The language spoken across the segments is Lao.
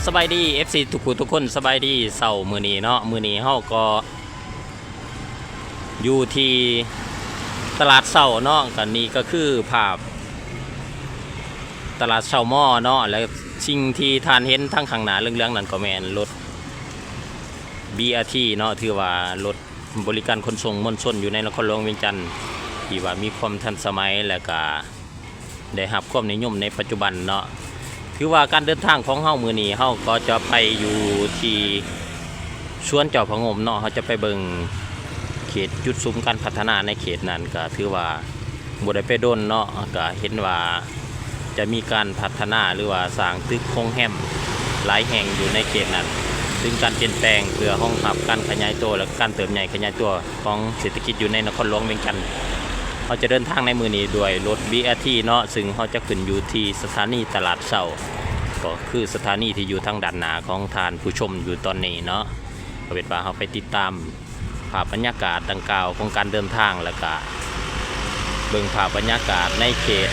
ສະບາຍດີ ເອັຟຊີ ທຸກຜູ້ທຸກຄົນ ສະບາຍດີເຊົ້າມື້ນີ້ເນາະ. ມື້ນີ້ເຮົາກໍຢູ່ທີ່ຕະຫຼາດເຊົ້າເນາະ, ກໍນີ້ກໍຄືພາບຕະຫຼາດເຊົ້າມໍເນາະ ແລະ ສິ່ງທີ່ທ່ານເຫັນທາງຂ້າງໜ້າເຫຼືອງໆນັ້ນກໍແມ່ນລົດ ບີ ອາ ທີ ເນາະ, ຖືວ່າລົດ ບໍລິການຂົນສົ່ງມວນຊົນຢູ່ໃນນະຄອນຫຼວງວຽງຈັນ ທີ່ວ່າມີຄວາມທັນສະໄໝ ແລະກະໄດ້ຮັບຄວາມນິຍົມໃນປັດຈຸບັນເນາະ. ຖືວ່າການເດີນທາງຂອງເຮົາມື້ນີ້ ເຮົາກໍຈະໄປຢູ່ທີ່ສວນເຈົ້າພະງົມເນາະ, ເຮົາຈະໄປເບິ່ງເຂດຈຸດສຸມການພັດທະນາໃນເຂດນັ້ນ. ກະຖືວ່າ ບໍ່ໄດ້ໄປດົນເນາະ ກະເຫັນວ່າຈະມີການພັດທະນາ ຫຼືວ່າສ້າງຕຶກໂຮງແຮມຫຼາຍແຫ່ງຢູ່ໃນເຂດນັ້ນ, ເຊິ່ງການປ່ຽນແປງເພື່ອຮອງຮັບການຂະຫຍາຍໂຕ ແລະ ການເຕີບໃຫຍ່ຂະຫຍາຍຕົວຂອງເສດຖະກິດຢູ່ໃນນະຄອນຫຼວງວຽງຈັນ. ເຮົາຈະເດີນທາງໃນມື້ນີ້ດ້ວຍລົດ ບີ ອາ ທີ ເນາະ, ເຊິ່ງເຮົາຈະຂຶ້ນຢູ່ທີ່ສະຖານີຕະຫຼາດເຊົ້າ, ກໍຄືສະຖານີທີ່ຢູ່ທາງດ້ານໜ້າຂອງທ່ານຜູ້ຊົມຢູ່ຕອນນີ້ເນາະ. ເອົາເປັນວ່າເຮົາໄປຕິດຕາມ ພາບບັນຍາກາດດັ່ງກ່າວຂອງການເດີນທາງ ແລ້ວກະເບິ່ງພາບບັນຍາກາດໃນເຂດ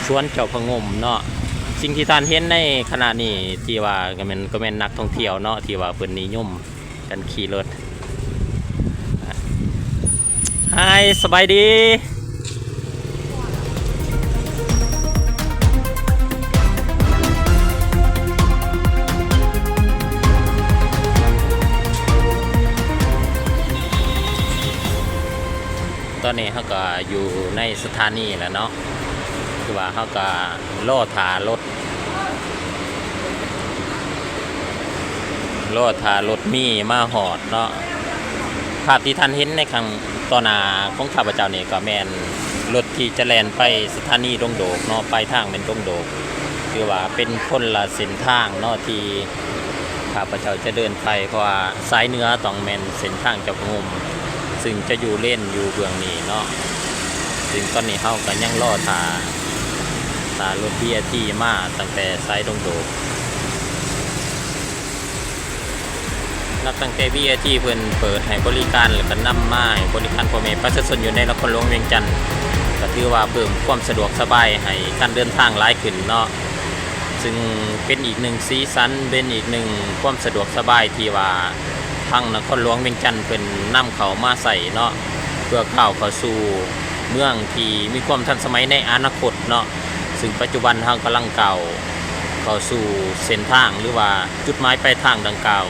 ສວນເຈົ້າພະງົມເນາະ. ສິ່ງທີ່ທ່ານເຫັນໃນຂະນະນີ້ທີ່ວ່າກໍແມ່ນ ກໍແມ່ນນັກທ່ອງທ່ຽວເນາະ ທີ່ວ່າເພິ່ນນິຍົມກັນຂີ່ລົດ. ຮາຍ ສະບາຍດີ. ຕອນນີ້ເຮົາກໍຢູ່ໃນສະຖານີແລ້ວເນາະ, ຄືວ່າເຮົາກໍລໍຖ້າລົດ ລໍຖ້າລົດມີມາຮອດເນາະ. ພາບທີ່ທ່ານເຫັນໃນຂ້າງຕໍ່ໜ້າຂອງຂ້າພະເຈົ້ານີ້ ກໍແມ່ນລົດທີ່ຈະແລ່ນໄປສະຖານີດົງໂດກເນາະ, ປາຍທາງແມ່ນດົງໂດກ. ຖືວ່າເປັນຄົນລະເສັ້ນທາງເນາະ ທີ່ຂ້າພະເຈົ້າຈະເດີນໄປ, ເພາະວ່າສາຍເໜືອຕ້ອງແມ່ນເສັ້ນທາງເຈົ້າພະງົມ ຊຶ່ງຈະຢູ່ເລນຢູ່ເບື້ອງນີ້ເນາະ. ຊຶ່ງຕອນນີ້ເຮົາກໍຍັງລໍຖ້າ ຖ້າລົດ ບີ ອາ ທີ ມາຕັ້ງແຕ່ສາຍດົງໂດກ. ນັບຕັ້ງແຕ່ ບີ ອາ ທີ ເພິ່ນເປີດໃຫ້ບໍລິການ ແລ້ວກໍນຳມາໃຫ້ບໍລິການພໍ່ແມ່ປະຊາຊົນຢູ່ໃນນະຄອນຫຼວງວຽງຈັນ, ກໍຖືວ່າເພີ່ມຄວາມສະດວກສະບາຍໃຫ້ການເດີນທາງຫຼາຍຂຶ້ນເນາະ. ຊຶ່ງເປັນອີກໜຶ່ງສີສັນ, ເປັນອີກໜຶ່ງຄວາມສະດວກສະບາຍທີ່ວ່າທາງນະຄອນຫຼວງວຽງຈັນເພິ່ນນຳເຂົ້າມາໃຊ້ເນາະ, ເພື່ອກ້າວເຂົ້າສູ່ເມືອງທີ່ມີຄວາມທັນສະໄໝໃນອະນາຄົດເນາະ. ຊຶ່ງປັດຈຸບັນເຮົາກຳລັງກ້າວເຂົ້າສູ່ເສັ້ນທາງ ຫຼືວ່າຈຸດໝາຍປາຍທາງດັ່ງກ່າວ.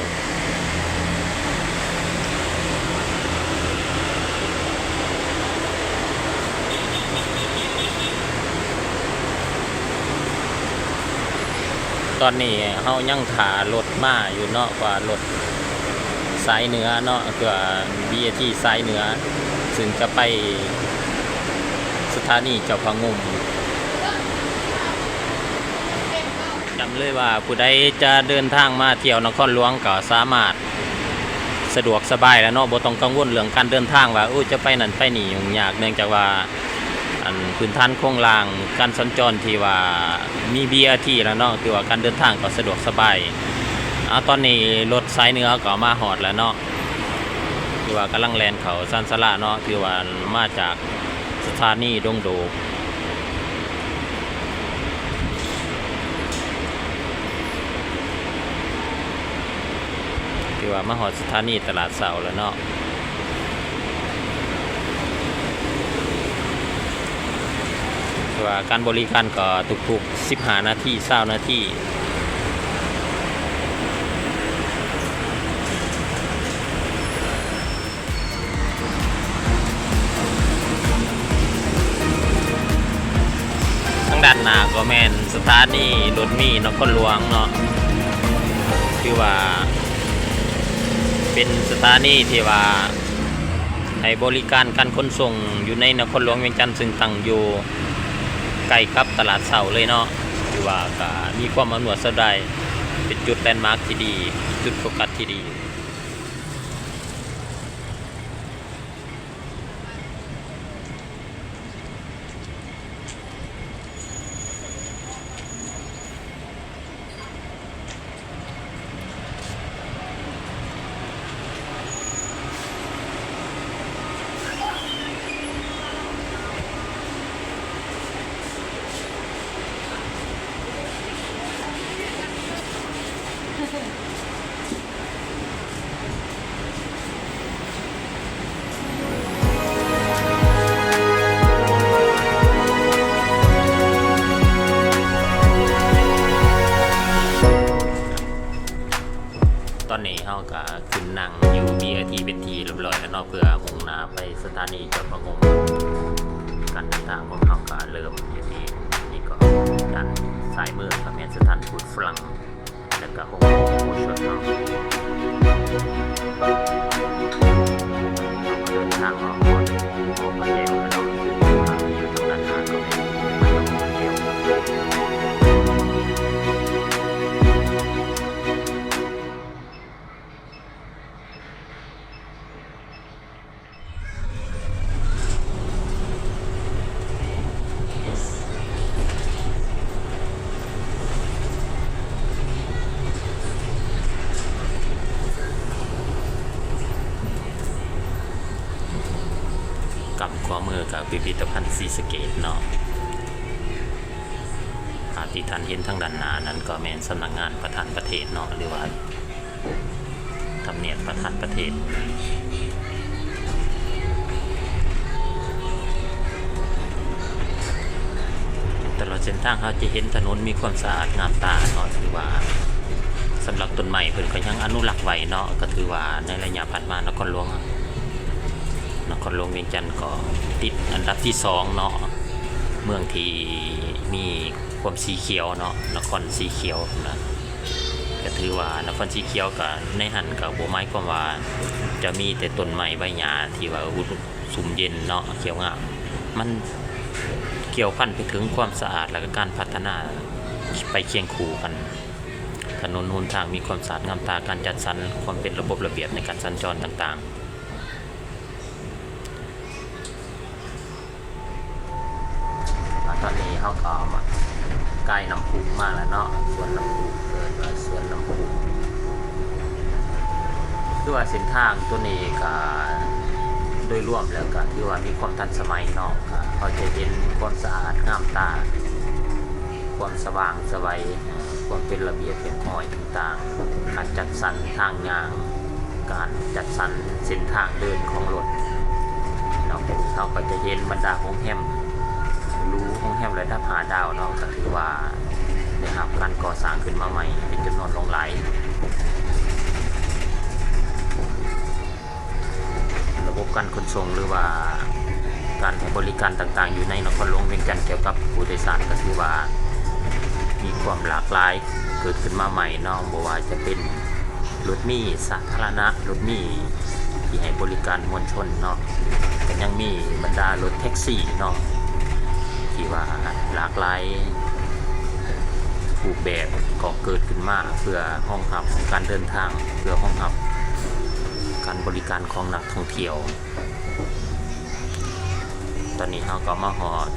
ຕອນນີ້ເຮົາຍັງຖ້າລົດມາຢູ່ເນາະ, ວ່າລົດສາຍເໜືອເນາະ, ຄືວ່າ ບີ ອາ ທີ ສາຍເໜືອ, ຊຶ່ງຈະໄປສະຖານີເຈົ້າພະງົມ. ຈຳເລີຍວ່າຜູ້ໃດຈະເດີນທາງມາທ່ຽວນະຄອນຫຼວງກໍສາມາດສະດວກສະບາຍແລ້ວເນາະ, ບໍ່ຕ້ອງກັງວົນເລື່ອງການເດີນທາງວ່າ ໂອ້ ຈະໄປນັ້ນໄປນີ້ຫຍຸ້ງຍາກ, ເນື່ອງຈາກວ່າ ອັນພື້ນຖານໂຄງລ່າງການສັນຈອນທີ່ວ່າມີ ບີ ອາ ທີ ແລ້ວເນາະ, ຖືວ່າການເດີນທາງກໍສະດວກສະບາຍ. ເອົາ ຕອນນີ້ລົດສາຍເໜືອກໍມາຮອດແລ້ວເນາະ, ຖືວ່າກຳລັງແລ່ນເຂົ້າຊານຊາລາເນາະ, ຖືວ່າມາຈາກ ສະຖານີດົງໂດກ. ຖືວ່າມາຮອດສະຖານີຕະຫຼາດເຊົ້າແລ້ວເນາະ, ຖືວ່າການບໍລິການກໍທຸກໆສິບຫ້ານາທີ ຊາວນາທີ. ທາງດ້ານໜ້າກໍແມ່ນສະຖານີລົດເມນະຄອນຫຼວງເນາະ, ຖືວ່າເປັນສະຖານີທີ່ວ່າໃຫ້ບໍລິການການຂົນສົ່ງຢູ່ໃນນະຄອນຫຼວງວຽງຈັນ, ຊຶ່ງຕັ້ງຢູ່ໃກ້ກັບຕະຫຼາດເຊົ້າເລີຍເນາະ, ຖືວ່າກໍມີຄວາມອຳນວຍສະດາຍ, ເປັນຈຸດແລນມາກທີ່ດີ, ຈຸດໂຟກັສທີ່ດີ. ເນາະ ເພື່ອມຸ່ງໜ້າໄປສະຖານີເຈົ້າພະງົມ. ການເດີນທາງຂອງເຮົາກໍເລີ່ມຢູ່ທີ່ນີ້ ກໍດ້ານຊ້າຍມືກໍແມ່ນສະຖານທູດຝຣັ່ງ ແລ້ວກໍໂຮງໝໍໂອຊົດເນາະ. ເຮົາກໍເດີນທາງອອກ ອອກມາແລ້ວເນາະ ຢູ່ທາງດ້ານໜ້າກໍແມ່ນໂຮງໝໍແກ້ວ. ກຳຂວາມືກໍພິພິທະພັນສີສະເກດເນາະ. ພາບທີ່ທ່ານເຫັນທາງດ້ານໜ້ານັ້ນກໍແມ່ນສຳນັກງານປະທານປະເທດເນາະ ຫຼືວ່າ ທຳນຽບປະທານປະເທດ. ຕະຫຼອດເສັ້ນທາງເຮົາຈະເຫັນຖະໜົນມີຄວາມສະອາດງາມຕາເນາະ ຖືວ່າສຳລັບຕົ້ນໄມ້ເພິ່ນກໍຍັງອະນຸລັກໄວ້ເນາະ. ກໍຖືວ່າໃນໄລຍະຜ່ານມາ ນະຄອນຫຼວງ ນະຄອນຫຼວງວຽງຈັນກໍຕິດອັນດັບທີສອງເນາະ ເມືອງທີ່ມີ ຄວາມສີຂຽວເນາະ ນະຄອນສີຂຽວນະ. ກະຖືວ່ານະຄອນສີຂຽວ ກະໃນຫັ້ນກະບໍ່ໝາຍຄວາມວ່າຈະມີແຕ່ຕົ້ນໄມ້ໃບຫຍ້າທີ່ວ່າອຸດົມຊຸ່ມເຢັນເນາະ ຂຽວງາມ. ມັນກ່ຽວພັນໄປເຖິງຄວາມສະອາດ ແລະກະການພັດທະນາໄປຄຽງຄູ່ກັນ. ຖະໜົນຫົນທາງມີຄວາມສະອາດງາມຕາ, ການຈັດສັນ, ຄວາມເປັນລະບົບລະບຽບໃນການສັນຈອນຕ່າງໆ. ອາ ຕອນນີ້ເຮົາກໍມາໃກ້ນ້ຳພຸມາແລ້ວເນາະ ສວນນ້ຳພຸ ເອີ້ນວ່າສວນນ້ຳພຸ. ຄືວ່າເສັ້ນທາງຕົວນີ້ກໍໂດຍລວມແລ້ວກໍຖືວ່າມີຄວາມທັນສະໄໝເນາະ ກໍເຮົາຈະເຫັນຄວາມສະອາດງາມຕາ ຄວາມສະຫວ່າງສະໄຫວ ຄວາມເປັນລະບຽບຮຽບຮ້ອຍຕ່າງໆ, ການຈັດສັນທາງຍ່າງ, ການຈັດສັນເສັ້ນທາງເດີນຂອງລົດເນາະ. ເຮົາກໍຈະເຫັນບັນດາໂຮງແຮມຫຼູ, ໂຮງແຮມລະດັບຫ້າດາວເນາະ, ກໍຖືວ່າໄດ້ຮັບການກໍ່ສ້າງຂຶ້ນມາໃໝ່ເປັນຈຳນວນຫຼວງຫຼາຍ. ລະບົບການຂົນສົ່ງ ຫຼືວ່າການໃຫ້ບໍລິການຕ່າງໆ ຢູ່ໃນນະຄອນຫຼວງວຽງຈັນກ່ຽວກັບຜູ້ໂດຍສານ ກໍຖືວ່າມີຄວາມຫຼາກຫຼາຍເກີດຂຶ້ນມາໃໝ່ເນາະ, ບໍ່ວ່າຈະເປັນລົດມີສາທາລະນະ, ລົດມີທີ່ໃຫ້ບໍລິການມວນຊົນເນາະ, ກໍຍັງມີບັນດາລົດແທັກຊີເນາະ ທີ່ວ່າຫຼາກຫຼາຍ ຮູບແບບກໍເກີດຂຶ້ນມາເພື່ອຮອງຮັບການເດີນທາງ, ເພື່ອຮອງຮັບການບໍລິການຂອງນັກທ່ອງທ່ຽວ. ຕອນນີ້ເຮົາກໍມາຮອດ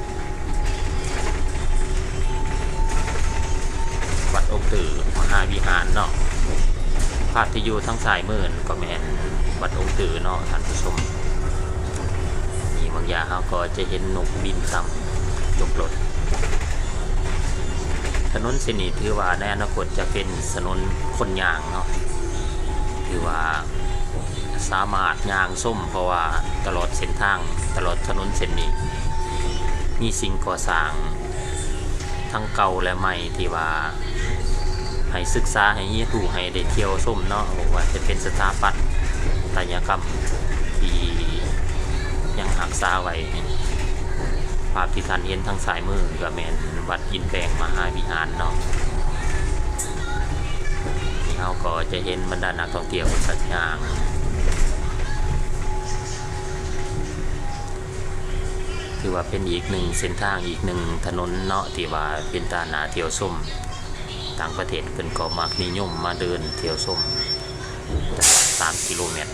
ວັດອົງຕື້ມະຫາວິຫານເນາະ. ພາບທີ່ຢູ່ທາງຊ້າຍມືນັ້ນກໍແມ່ນວັດອົງຕື້ເນາະທ່ານຜູ້ຊົມ. ນີ້ບາງຢ່າງເຮົາກໍຈະເຫັນນົກບິນຕາມຈົກລົດ. ຖະໜົນເສັ້ນນີ້ຖືວ່າໃນອະນາຄົດຈະເປັນຖະໜົນຄົນຍ່າງເນາະ, ຖືວ່າສາມາດຍ່າງຊົມ ເພາະວ່າຕະຫຼອດເສັ້ນທາງ, ຕະຫຼອດຖະໜົນເສັ້ນນີ້ ມີສິ່ງກໍ່ສ້າງທັງເກົ່າ ແລະ ໃໝ່ ທີ່ວ່າ ໃຫ້ສຶກສາ, ໃຫ້ຮຽນຮູ້, ໃຫ້ໄດ້ທ່ຽວຊົມເນາະ, ບໍ່ວ່າຈະເປັນສະຖາປັດຕະຍະກຳທີ່ຍັງຮັກສາໄວ້. ພາບທີ່ທ່ານເຫັນທາງຊ້າຍມືກໍແມ່ນວັດອິນແປງມະຫາວິຫານເນາະ. ເຮົາກໍຈະເຫັນບັນດານັກທ່ອງທ່ຽວສັດຍ່າງ ຖືວ່າເປັນອີກໜຶ່ງເສັ້ນທາງ, ອີກໜຶ່ງຖະໜົນເນາະ ທີ່ວ່າເປັນຕາໜ້າທ່ຽວຊົມ. ຕ່າງປະເທດເພິ່ນກໍມັກນິຍົມມາເດີນທ່ຽວຊົມຕະຫຼອດສາມກິໂລແມັດ.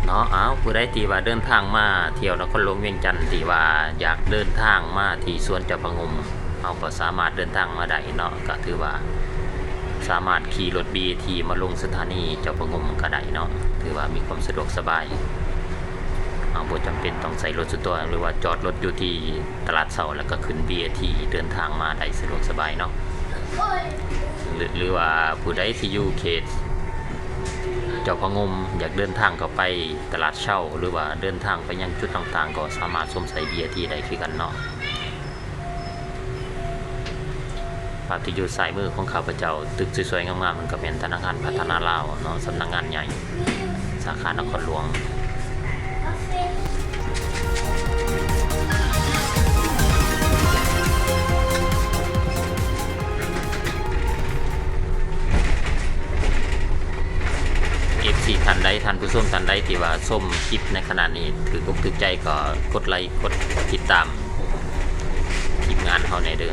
ເນາະ ເອົາ ຜູ້ໃດທີ່ວ່າເດີນທາງມາທ່ຽວນະຄອນຫຼວງວຽງຈັນ ທີ່ວ່າຢາກເດີນທາງມາທີ່ສວນເຈົ້າພະງົມ ເຮົາກໍສາມາດເດີນທາງມາໄດ້ເນາະ, ກໍຖືວ່າສາມາດຂີ່ລົດ ບີ ທີ ມາລົງສະຖານີເຈົ້າພະງົມກໍໄດ້ເນາະ, ຖືວ່າມີຄວາມສະດວກສະບາຍ. ເຮົາບໍ່ຈຳເປັນຕ້ອງໃຊ້ລົດສ່ວນຕົວ ຫຼືວ່າຈອດລົດຢູ່ທີ່ຕະຫຼາດເຊົ້າ ແລ້ວກໍຂຶ້ນ ບີ ທີ ເດີນທາງມາໄດ້ສະດວກສະບາຍເນາະ. ຫຼື ຫຼືວ່າຜູ້ໃດທີ່ຢູ່ເຂດເຈົ້າພະງົມ ຢາກເດີນທາງເຂົ້າໄປຕະຫຼາດເຊົ້າ ຫຼືວ່າເດີນທາງໄປຍັງຈຸດຕ່າງໆ ກໍສາມາດຊົມໄຊເບຍທີ່ໄດ້ຄືກັນເນາະ. ພາບທີ່ຢູ່ຊ້າຍມືຂອງຂ້າພະເຈົ້າ ຕຶກສວຍໆງາມໆ ນັ້ນກໍແມ່ນທະນາຄານພັດທະນາລາວເນາະ, ສຳນັກງານໃຫຍ່ ສາຂານະຄອນຫຼວງ. ເອັຟຊີ ທ່ານໃດ, ທ່ານຜູ້ຊົມທ່ານໃດທີ່ວ່າຊົມຄລິບໃນຂະນະນີ້ຖືກອົກຖືກໃຈ ກໍກົດໄລກ໌ ກົດຕິດຕາມ ທີມງານເຮົາແດ່ເດີ.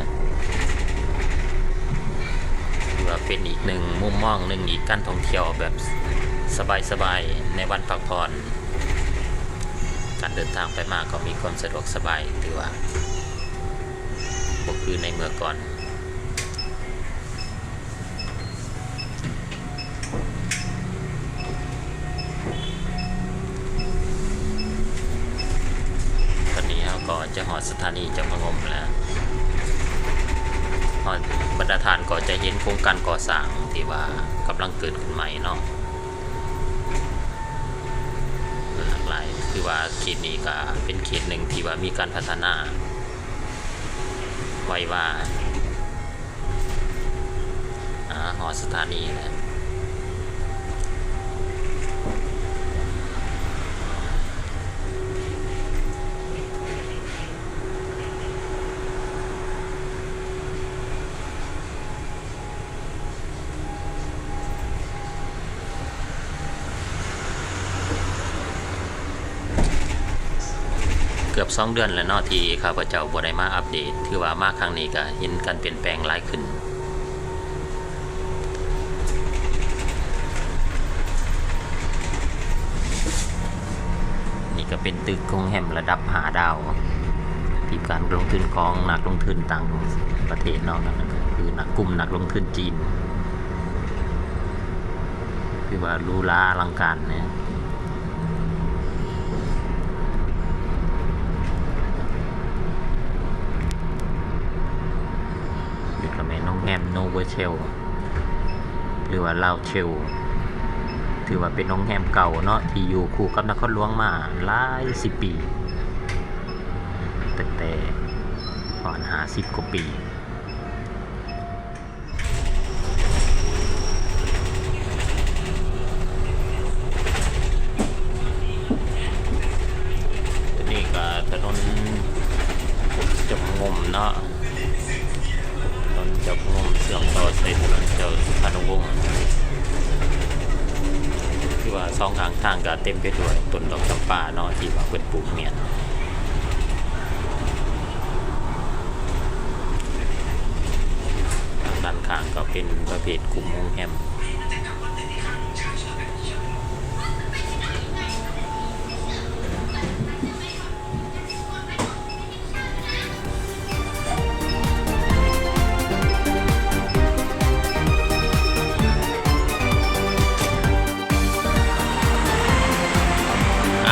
ຖືວ່າເປັນອີກໜຶ່ງມຸມມອງໜຶ່ງ ອີກການທ່ອງທ່ຽວແບບສະບາຍໆ ໃນວັນພັກຜ່ອນ. ການເດີນທາງໄປມາກໍມີຄວາມສະດວກສະບາຍ, ຖືວ່າບໍ່ຄືໃນເມື່ອກ່ອນ. ຕອນນີ້ເຮົາກໍຈະຮອດສະຖານີເຈົ້າພະງົມແລ້ວ. ຮອດບັນດາທ່ານກໍຈະເຫັນໂຄງການກໍ່ສ້າງທີ່ວ່າກຳລັງເກີດຂຶ້ນໃໝ່ເນາະ, ຫຼາກຫຼາຍ. ຄືວ່າເຂດນີ້ກໍເປັນເຂດໜຶ່ງທີ່ວ່າມີການພັດທະນາໄວວາ. ອາ ຮອດສະຖານີແລ້ວ. ເກືອບສອງເດືອນແລ້ວເນາະ ທີ່ຂ້າພະເຈົ້າບໍ່ໄດ້ມາອັບເດດ. ຖືວ່າມາຄັ້ງນີ້ກະເຫັນການປ່ຽນແປງຫຼາຍຂຶ້ນ. ນີ້ກະເປັນຕຶກໂຮງແຮມລະດັບຫ້າດາວ ທີ່ການລົງທຶນຂອງນັກລົງທຶນຕ່າງປະເທດເນາະ, ນັ້ນກະຄືນັກ ກຸ່ມນັກລົງທຶນຈີນ. ຖືວ່າຫຼູຫຼາອະລັງການເນາະ. ນີ້ກະແມ່ນໂຮງແຮມໂນໂວເທວ ຫຼືວ່າລາວເທວ, ຖືວ່າເປັນໂຮງແຮມເກົ່າເນາະ ທີ່ຢູ່ຄູ່ກັບນະຄອນຫຼວງມາຫຼາຍສິບປີ, ຕັ້ງແຕ່ປະມານຫ້າສິບກວ່າປີ. ນີ້ກະຖະໜົນເຈົ້າພະງົມເນາະ, ຖະໜົນເຈົ້າພະງົມເຊື່ອມຕໍ່ໃສ່ຖະໜົນເຈົ້າສຸພານຸວົງ. ຄືວ່າສອງຂ້າງທາງກະເຕັມໄປດ້ວຍຕົ້ນດອກຈຳປາເນາະ ທີ່ວ່າເພິ່ນປູກມຽນ. ທາງດ້ານຂ້າງກໍເປັນປະເພດກຸ່ມໂຮງແຮມ.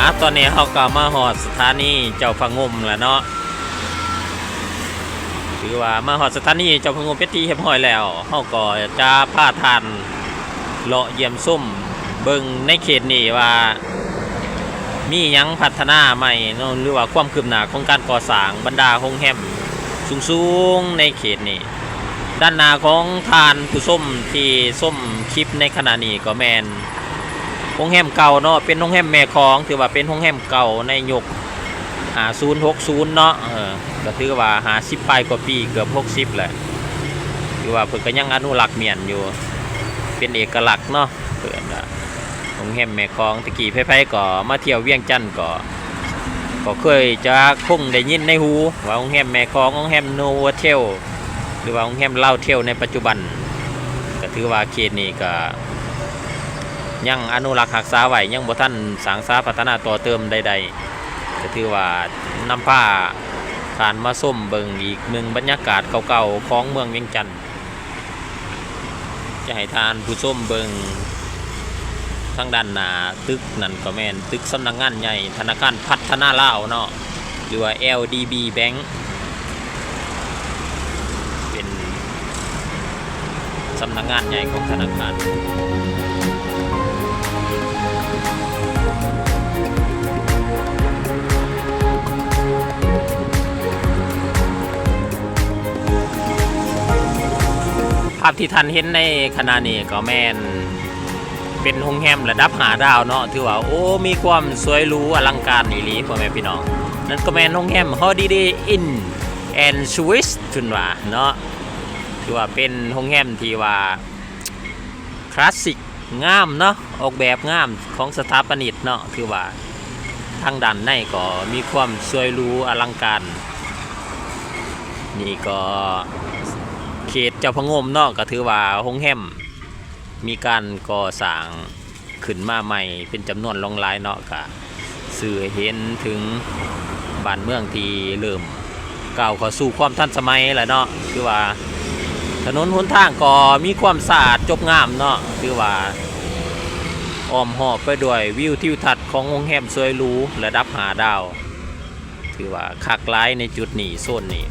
ອາ ຕອນນີ້ເຮົາກໍມາຮອດສະຖານີເຈົ້າພະງົມແລ້ວເນາະ. ຖືວ່າມາຮອດສະຖານີເຈົ້າພະງົມເປັນທີ່ຮຽບຮ້ອຍແລ້ວ, ເຮົາກໍຈະພາທ່ານເລາະຢ້ຽມຊົມເບິ່ງໃນເຂດນີ້ວ່າມີຫຍັງພັດທະນາໃໝ່ເນາະ ຫຼືວ່າຄວາມຄືບໜ້າຂອງການກໍ່ສ້າງບັນດາໂຮງແຮມສູງໆໃນເຂດນີ້. ດ້ານໜ້າຂອງທ່ານຜູ້ຊົມທີ່ຊົມຄລິບໃນຂະນະນີ້ກໍແມ່ນ ໂຮງແຮມເກົ່າເນາະ, ເປັນໂຮງແຮມແມ່ຂອງ, ຖືວ່າເປັນໂຮງແຮມເກົ່າໃນຍຸກຫ້າສູນ ຫົກສູນເນາະ, ເອີ ກໍຖືວ່າຫ້າສິບປາຍກວ່າປີ, ເກືອບຫົກສິບແຫຼະ, ຖືວ່າເພິ່ນກໍຍັງອະນຸລັກມ້ຽນຢູ່ ເປັນເອກະລັກເນາະ. ເພິ່ນວ່າໂຮງແຮມແມ່ຂອງ, ແຕ່ກີ້ໃຜໆກໍມາທ່ຽວວຽງຈັນກໍ ກໍເຄີຍຈະຄົງໄດ້ຍິນໃນຫູວ່າໂຮງແຮມແມ່ຂອງ, ໂຮງແຮມໂນໂວເທວ ຫຼືວ່າໂຮງແຮມລາວເທວໃນປັດຈຸບັນ. ກໍຖືວ່າເຂດນີ້ກໍຍັງອະນຸລັກຮັກສາໄວ້, ຍັງບໍ່ທັນສ້າງສາພັດທະນາຕໍ່ເຕີມໃດໆ. ກໍຖືວ່ານຳພາທ່ານມາຊົມເບິ່ງອີກໜຶ່ງບັນຍາກາດເກົ່າໆຂອງເມືອງວຽງຈັນ. ຈະໃຫ້ທ່ານຜູ້ຊົມເບິ່ງທາງດ້ານໜ້າຕຶກນັ້ນ ກໍແມ່ນຕຶກສຳນັກງານໃຫຍ່ທະນາຄານພັດທະນາລາວເນາະ ຫຼືວ່າ ແອລດີບີ ແບັງ ເປັນ ສຳນັກງານໃຫຍ່ຂອງທະນາຄານ. ພາບທີ່ທ່ານເຫັນໃນຂະນະນີ້ກໍແມ່ນເປັນໂຮງແຮມລະດັບຫ້າດາວເນາະ, ຖືວ່າ ໂອ້ ມີຄວາມສວຍຫຼູອະລັງການອີ່ຫຼີ ພໍ່ແມ່ພີ່ນ້ອງ. ນັ້ນກໍແມ່ນໂຮງແຮມ Holiday Inn and Suites ເພິ່ນວ່າເນາະ, ຖືວ່າເປັນໂຮງແຮມທີ່ວ່າ ຄລາສສິກງາມເນາະ, ອອກແບບງາມຂອງສະຖາປະນິກເນາະ, ຖືວ່າທາງດ້ານໃນກໍມີຄວາມສວຍຫຼູອະລັງການ. ນີ້ກໍເຂດເຈົ້າພະງົມເນາະ, ກໍຖືວ່າໂຮງແຮມມີການກໍ່ສ້າງຂຶ້ນມາໃໝ່ເປັນຈຳນວນຫຼວງຫຼາຍເນາະ, ກະ ສື່ໃຫ້ເຫັນເຖິງບ້ານເມືອງທີ່ເລີ່ມກ້າວເຂົ້າສູ່ຄວາມທັນສະໄໝແລ້ວເນາະ, ຄືວ່າຖະໜົນຫົນທາງກໍມີຄວາມສະອາດຈົບງາມເນາະ, ຄືວ່າອ້ອມຮອບໄປດ້ວຍວິວທິວທັດຂອງໂຮງແຮມສວຍຫຼູລະດັບຫ້າດາວ, ຖືວ່າຄັກຫຼາຍໃນຈຸດນີ້ ໂຊນນີ້.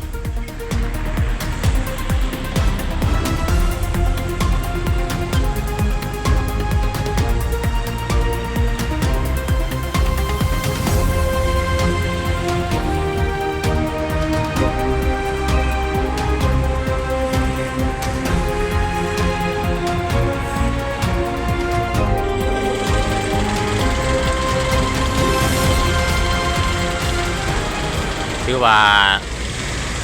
ຖືວ່າ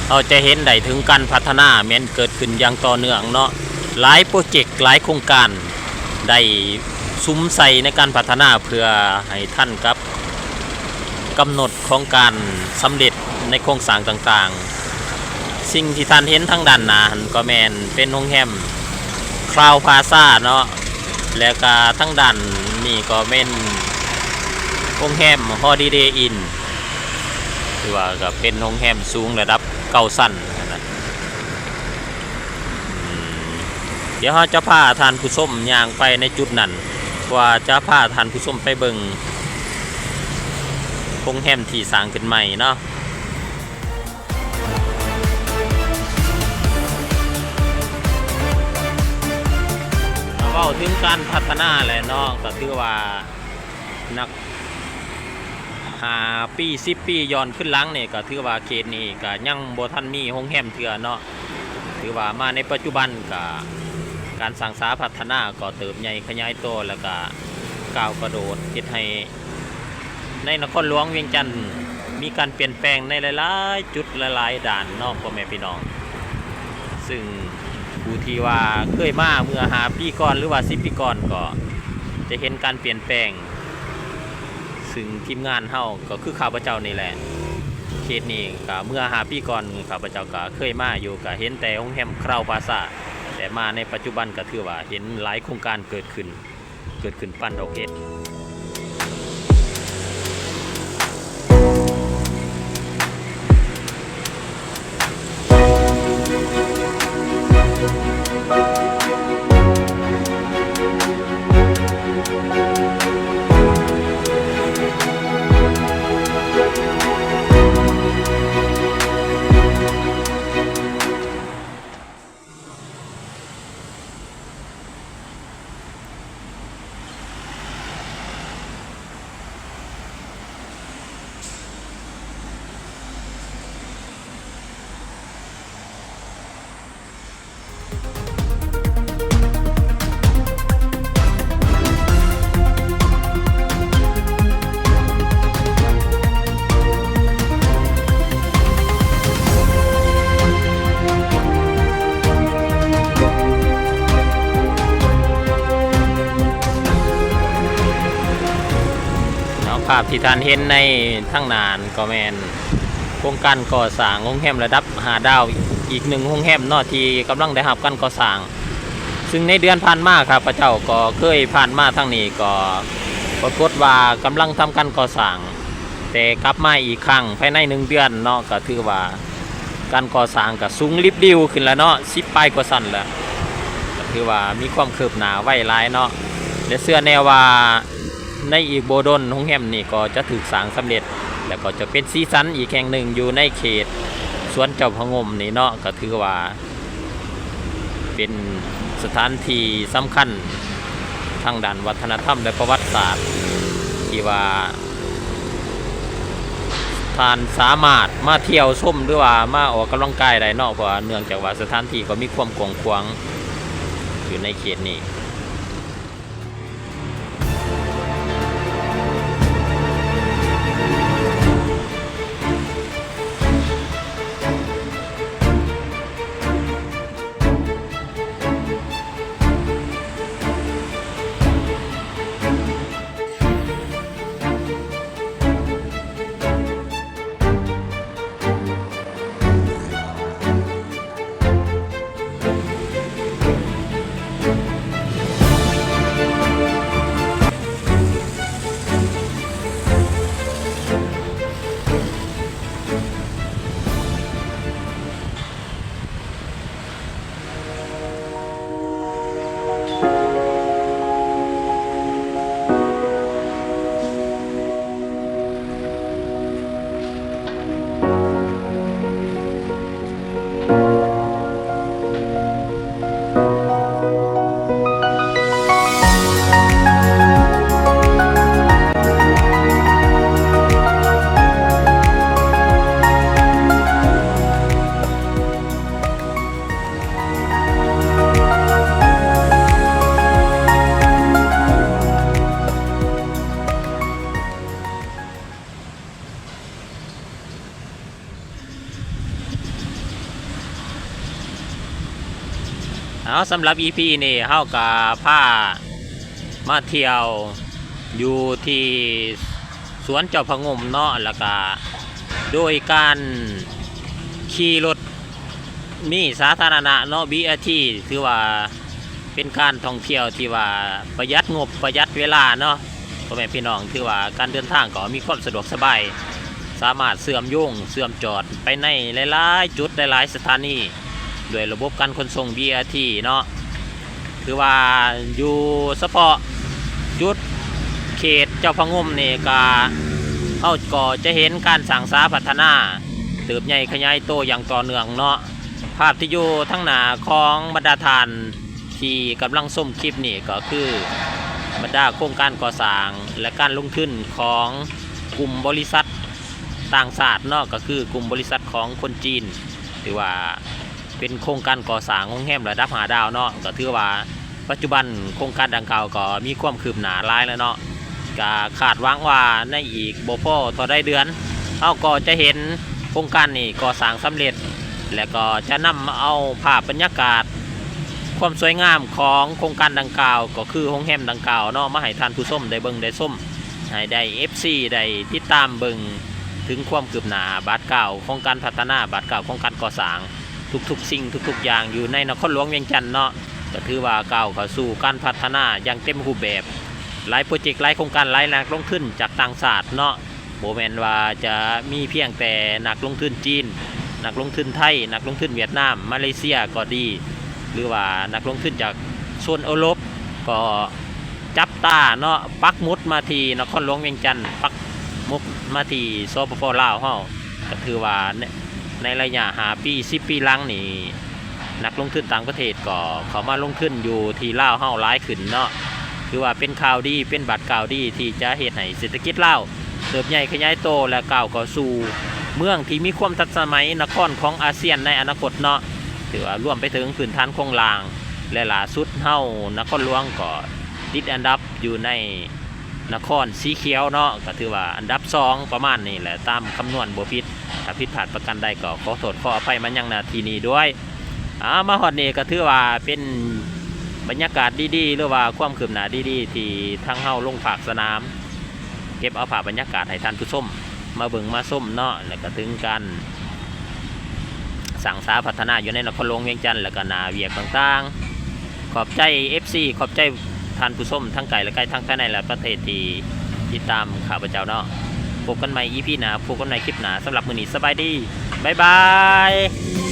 ເຮົາຈະເຫັນໄດ້ເຖິງການພັດທະນາແມ່ນເກີດຂຶ້ນຢ່າງຕໍ່ເນື່ອງເນາະ, ຫຼາຍໂປຣເຈັກ ຫຼາຍໂຄງການໄດ້ສຸມໃສ່ໃນການພັດທະນາ ເພື່ອໃຫ້ທັນກັບກຳນົດຂອງການສຳເລັດໃນໂຄງສ້າງຕ່າງໆ. ສິ່ງທີ່ທ່ານເຫັນທາງດ້ານໜ້າຫັ້ນກໍແມ່ນເປັນໂຮງແຮມ Crowne Plaza ເນາະ, ແລ້ວກະທາງດ້ານນີ້ກໍແມ່ນໂຮງແຮມ Holiday Inn ຖືວ່າກໍເປັນໂຮງແຮມສູງລະດັບເກົ້າຊັ້ນຫັ້ນນະ. ອືມ ດຽວເຮົາຈະພາທ່ານຜູ້ຊົມຍ່າງໄປໃນຈຸດນັ້ນ ເພາະວ່າຈະພາທ່ານຜູ້ຊົມໄປເບິ່ງໂຮງແຮມທີ່ສ້າງຂຶ້ນໃໝ່ເນາະ. ເວົ້າເຖິງການພັດທະນາແຫຼະເນາະ, ກໍຖືວ່ານັບຫ້າປີ ສິບປີຍ້ອນຂຶ້ນຫຼັງນີ້ ກໍຖືວ່າເຂດນີ້ກໍຍັງບໍ່ທັນມີໂຮງແຮມເທື່ອເນາະ. ຖືວ່າມາໃນປັດຈຸບັນກໍການສ້າງສາພັດທະນາກໍເຕີບໃຫຍ່ຂະຫຍາຍໂຕ ແລ້ວກໍກ້າວກະໂດດ ເຮັດໃຫ້ ໃນນະຄອນຫຼວງວຽງຈັນມີການປ່ຽນແປງໃນຫຼາຍໆຈຸດຫຼາຍໆດ້ານເນາະ ພໍ່ແມ່ພີ່ນ້ອງ. ຊຶ່ງຜູ້ທີ່ວ່າເຄີຍມາເມື່ອຫ້າປີກ່ອນ ຫຼືວ່າສິບປີກ່ອນ ກໍຈະເຫັນການປ່ຽນແປງ, ຊຶ່ງທີມງານເຮົາກໍຄືຂ້າພະເຈົ້ານີ້ແຫຼະ ເຂດນີ້ກໍເມື່ອຫ້າປີກ່ອນ ຂ້າພະເຈົ້າກໍເຄີຍມາຢູ່ ກໍເຫັນແຕ່ໂຮງແຮມ Crowne Plaza, ແຕ່ມາໃນປັດຈຸບັນກໍຖືວ່າເຫັນຫຼາຍໂຄງການເກີດຂຶ້ນ. ເກີດຂຶ້ນປານດອກເຫັດ. ເນາະ ພາບທີ່ທ່ານເຫັນໃນທາງໜ້ານັ້ນກໍແມ່ນໂຄງການກໍ່ສ້າງໂຮງແຮມລະດັບຫ້າດາວອີກໜຶ່ງໂຮງແຮມເນາະ ທີ່ກຳລັງໄດ້ຮັບການກໍ່ສ້າງ. ຊຶ່ງໃນເດືອນຜ່ານມາ ຂ້າພະເຈົ້າກໍເຄີຍຜ່ານມາທາງນີ້ ກໍປາກົດວ່າກຳລັງທຳການກໍ່ສ້າງ ແຕ່ກັບມາອີກຄັ້ງພາຍໃນໜຶ່ງເດືອນເນາະ ກໍຖືວ່າການກໍ່ສ້າງກໍສູງລິບດິວຂຶ້ນແລ້ວເນາະ ສິບປາຍກວ່າຊັ້ນແລ້ວ ກໍຖືວ່າມີຄວາມຄືບໜ້າໄວຫຼາຍເນາະ ແລະ ເຊື່ອແນ່ວ່າ ໃນອີກບໍ່ດົນ ໂຮງແຮມນີ້ກໍຈະຖືກສ້າງສຳເລັດ ແລ້ວກໍຈະເປັນສີສັນອີກແຫ່ງໜຶ່ງຢູ່ໃນເຂດສວນເຈົ້າພະງົມນີ້ເນາະ. ກໍຖືວ່າ ເປັນສະຖານທີ່ສຳຄັນທາງດ້ານວັດທະນະທຳ ແລະ ປະຫວັດສາດ ທີ່ວ່າທ່ານສາມາດມາທ່ຽວຊົມ ຫຼືວ່າມາອອກກຳລັງກາຍໄດ້ເນາະ, ເພາະວ່າເນື່ອງຈາກວ່າສະຖານທີ່ກໍມີຄວາມກວ້າງຂວາງຢູ່ໃນເຂດນີ້. ເອົາ ສຳລັບອີພີນີ້ ເຮົາກະພາມາທ່ຽວຢູ່ທີ່ສວນເຈົ້າພະງຸ່ມເນາະ, ແລ້ວກະໂດຍການຂີ່ລົດມີສາທາລະນະເນາະ ບີເອທີ ຖືວ່າ ເປັນການທ່ອງທ່ຽວທີ່ວ່າປະຢັດງົບປະຢັດເວລາເນາະ ພໍ່ແມ່ພີ່ນ້ອງ, ຖືວ່າການເດີນທາງກໍມີຄວາມສະດວກສະບາຍ ສາມາດເຊື່ອມໂຍງເຊື່ອມຈອດໄປໃນຫຼາຍໆຈຸດ ຫຼາຍໆສະຖານີ ດ້ວຍລະບົບການຂົນສົ່ງ ບີເອທີ ເນາະ. ຖືວ່າຢູ່ສະເພາະຈຸດເຂດເຈົ້າພະງຸ່ມນີ້ກະ ເຮົາກໍຈະເຫັນການສ້າງສາພັດທະນາເຕີບໃຫຍ່ຂະຫຍາຍໂຕຢ່າງຕໍ່ເນື່ອງເນາະ. ພາບທີ່ຢູ່ທາງໜ້າຂອງບັນດາທ່ານ ທີ່ກຳລັງຊົມຄລິບນີ້ກໍຄືບັນດາໂຄງການກໍ່ສ້າງ ແລະ ການລົງທຶນຂອງກຸ່ມບໍລິສັດຕ່າງຊາດເນາະ, ກໍຄືກຸ່ມບໍລິສັດຂອງຄົນຈີນ ຖືວ່າເປັນໂຄງການກໍ່ສ້າງໂຮງແຮມລະດັບຫ້າດາວເນາະ. ກໍຖືວ່າປັດຈຸບັນໂຄງການດັ່ງກ່າວກໍມີຄວາມຄືບໜ້າຫຼາຍແລ້ວເນາະ. ກະຄາດຫວັງວ່າໃນອີກບໍ່ພໍເທົ່າໃດເດືອນ ເຮົາກໍຈະເຫັນໂຄງການນີ້ກໍ່ສ້າງສຳເລັດ ແລະ ກໍຈະນຳເອົາພາບບັນຍາກາດຄວາມສວຍງາມຂອງໂຄງການດັ່ງກ່າວ ກໍຄືໂຮງແຮມດັ່ງກ່າວເນາະ ມາໃຫ້ທ່ານຜູ້ຊົມໄດ້ເບິ່ງໄດ້ຊົມ ໃຫ້ໄດ້ ເອັຟຊີ ໄດ້ຕິດຕາມເບິ່ງເຖິງຄວາມຄືບໜ້າບາດກ້າວຂອງການພັດທະນາ ບາດກ້າວຂອງການກໍ່ສ້າງ ທຸກໆສິ່ງທຸກໆຢ່າງຢູ່ໃນນະຄອນຫຼວງວຽງຈັນເນາະ ກໍຖືວ່າກ້າວເຂົ້າສູ່ການພັດທະນາຢ່າງເຕັມຮູບແບບ. ຫຼາຍໂປຣເຈັກ ຫຼາຍໂຄງການ ຫຼາຍນັກລົງທຶນຈາກຕ່າງຊາດເນາະ, ບໍ່ແມ່ນວ່າຈະມີພຽງແຕ່ນັກລົງທຶນຈີນ, ນັກລົງທຶນໄທ, ນັກລົງທຶນຫວຽດນາມ, ມາເລເຊຍກໍດີ ຫຼືວ່ານັກລົງທຶນຈາກໂຊນເອີຣົບກໍຈັບຕາເນາະ, ປັກໝຸດມາທີ່ນະຄອນຫຼວງວຽງຈັນ, ປັກໝຸດມາທີ່ ສປປ ລາວເຮົາ. ກໍຖືວ່າໃນ ໃນໄລຍະຫ້າປີ ສິບປີຫຼັງນີ້ ນັກລົງທຶນຕ່າງປະເທດກໍເຂົ້າມາລົງທຶນຢູ່ທີ່ລາວເຮົາຫຼາຍຂຶ້ນເນາະ, ຖືວ່າເປັນຂ່າວດີ ເປັນບາດກ້າວດີທີ່ຈະເຮັດໃຫ້ເສດຖະກິດລາວເຕີບໃຫຍ່ຂະຫຍາຍໂຕ ແລະ ກ້າວເຂົ້າສູ່ເມືອງທີ່ມີຄວາມທັນສະໄໝ ນະຄອນຂອງອາຊຽນໃນອະນາຄົດເນາະ, ຖືວ່າລວມໄປເຖິງພື້ນຖານໂຄງລ່າງ ແລະ ລ່າສຸດເຮົານະຄອນຫຼວງກໍຕິດອັນດັບຢູ່ໃນ ນະຄອນສີຂຽວເນາະ, ກໍຖືວ່າອັນດັບສອງປະມານນີ້ແຫຼະ ຕາມຄຳນວນບໍ່ຜິດ, ຖ້າຜິດພາດປະການໃດກໍຂໍໂທດຂໍອະໄພມາຍັງ ນະ ທີ່ນີ້ດ້ວຍ. ອາ ມາຮອດນີ້ກໍຖືວ່າເປັນບັນຍາກາດດີໆ ຫຼືວ່າຄວາມຄືບໜ້າດີໆ ທີ່ທາງເຮົາລົງພາກສະໜາມ ເກັບເອົາພາບບັນຍາກາດໃຫ້ທ່ານຜູ້ຊົມມາເບິ່ງມາຊົມເນາະ, ແລ້ວກໍເຖິງການ ສ້າງສາພັດທະນາຢູ່ໃນນະຄອນຫຼວງວຽງຈັນ ແລ້ວກໍໜ້າວຽກຕ່າງໆ. ຂອບໃຈເອັຟຊີ ຂອບໃຈທ່ານຜູ້ຊົມທັງໄກ ແລະ ໃກ້ ທັງພາຍໃນ ແລະ ປະເທດທີ່ຕິດຕາມຂ້າພະເຈົ້າເນາະ. ພົບກັນໃໝ່ອີພີໜ້າ, ພົບກັນໃໝ່ຄລິບໜ້າ. ສຳລັບມື້ນີ້ສະບາຍດີ. ບາຍບາຍ.